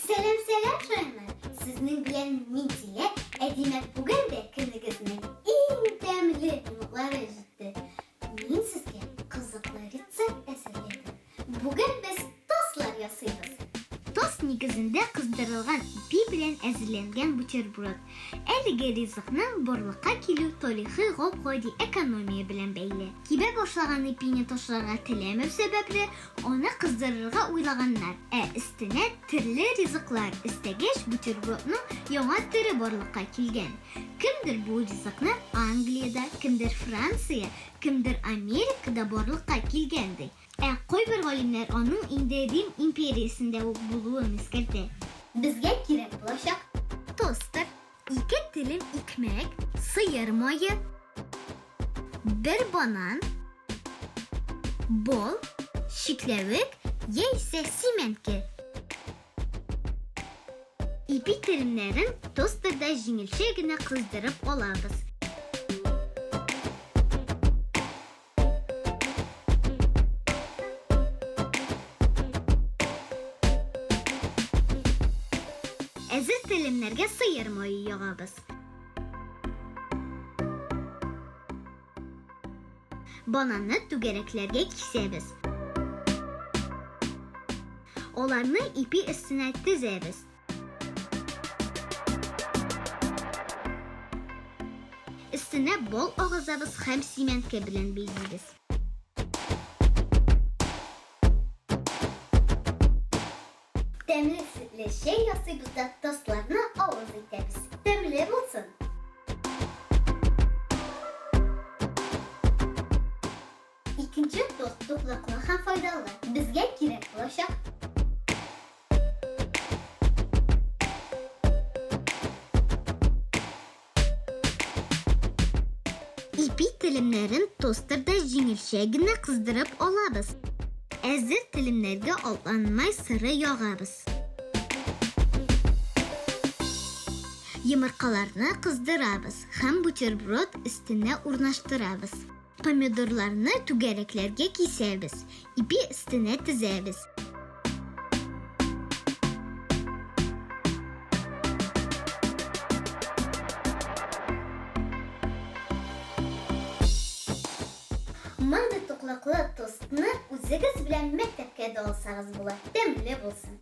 Сәлам, сәлам, шаяннар! Сезнең белән мин Зилә, ә димәк бүген дә көнегезнең иң тәмле минутлары җитте. Мин сезгә кызыклы рецепт әзерләдем. Бүген без тостлар ясыйбыз. Тост нигезендә кыздырылган ипи белән әзерләнгән бутерброд. Әлеге ризыкның барлыкка килү тарихы гап-гади экономия белән бәйле. Кибә башлаган ипине ташларга теләмәү сәбәпле, аны кыздырырга уйлаганнар, ә өстенә төрле ризыклар өстәгәч, бутербродның яңа төре барлыкка килгән. Кемдер бу ризыкны Англиядә, кемдер Франция, кемдер Америкада барлыкка килгән ди. Ә кайбер галимнәр аның инде Рим империясендә үк булуын искәртә. Безгә кирәк булачак. Тостер, ике телем икмәк, сыер мае, бер банан, бал, чикләвек яисә симәнке. Ипи телемнәрен тостерда җиңелчә генә кыздырып алабыз. Әзер телемнәргә сыер мае ягабыз. Бананны түгәрәкләргә кисәбез. Аларны ипи өстенә тезәбез. Өстенә бал агызабыз һәм симәнке белән бизибез. Тәмле сөтле чәй ясыйбыз да тостларны авыз итәбез. Тәмле булсын! Икенче тост туклыклы һәм файдалы. Безгә кирәк булачак. Ипи телемнәрен тостерда җиңелчә генә кыздырып алабыз. Әзер телемнәргә алтланмай сыры ягабыз. Йомыркаларны кыздырабыз һәм бутерброд өстенә урнаштырабыз. Помидорларны түгәрәкләргә кисәбез, ипи өстенә тезәбез. Мондый туклыклы тостны үзегез белән мәктәпкә дә алсагыз була. Тәмле булсын!